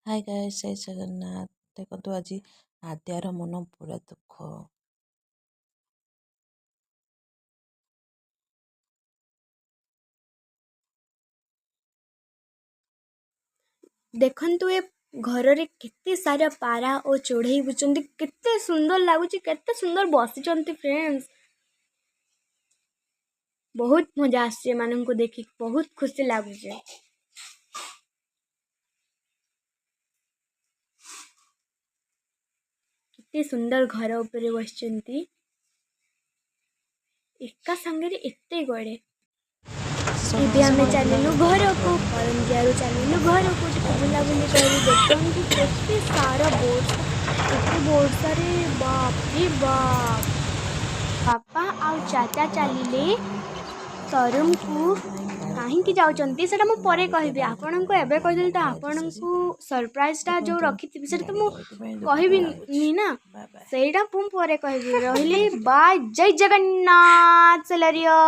ହାଏ guys, ଜୟ ଜଗନ୍ନାଥ। ଦେଖନ୍ତୁ, ଆଜି ଆଦ୍ୟାର ମନ ପୁରା ଦୁଃଖ। ଦେଖନ୍ତୁ, ଏ ଘରରେ କେତେ ସାରା ପାରା ଓ ଚଢ଼େଇ ବୁଲୁଛନ୍ତି। କେତେ ସୁନ୍ଦର ଲାଗୁଛି, କେତେ ସୁନ୍ଦର ବସିଛନ୍ତି ଫ୍ରେଣ୍ଡସ୍। ବହୁତ ମଜା ଆସୁଛି ଏମାନଙ୍କୁ ଦେଖିକି, ବହୁତ ଖୁସି ଲାଗୁଛି। କେତେ ସୁନ୍ଦର ଘର ଉପରେ ବସିଛନ୍ତି ଏକା ସାଙ୍ଗରେ ଏତେ ଗଡ଼େ। ଏବେ ଆମେ ଚାଲିଲୁ ଘରକୁ। କରଞ୍ଜିଆରୁ ଚାଲିଲୁ ଘରକୁ, ଟିକେ ବୁଲାବୁଲି କରି। ଦେଖନ୍ତୁ, କେତେ ସାରା ବର୍ଷା, ଏତେ ବର୍ଷାରେ, ବାପରେ ବାପ! ବାପା ଆଉ ଚାଚା ଚାଲିଲେ ସୋରୁମକୁ। କାହିଁକି ଯାଉଛନ୍ତି, ସେଇଟା ମୁଁ ପରେ କହିବି ଆପଣଙ୍କୁ। ଏବେ କହିଦେଲି ତ ଆପଣଙ୍କୁ ସରପ୍ରାଇଜଟା ଯେଉଁ ରଖିଥିବି, ସେଇଟା ତ ମୁଁ କହିବିନି ନା। ସେଇଟା ମୁଁ ପରେ କହିବି। ରହିଲି, ବାଏ, ଜୟ ଜଗନ୍ନାଥ। ସେଲାରିଓ।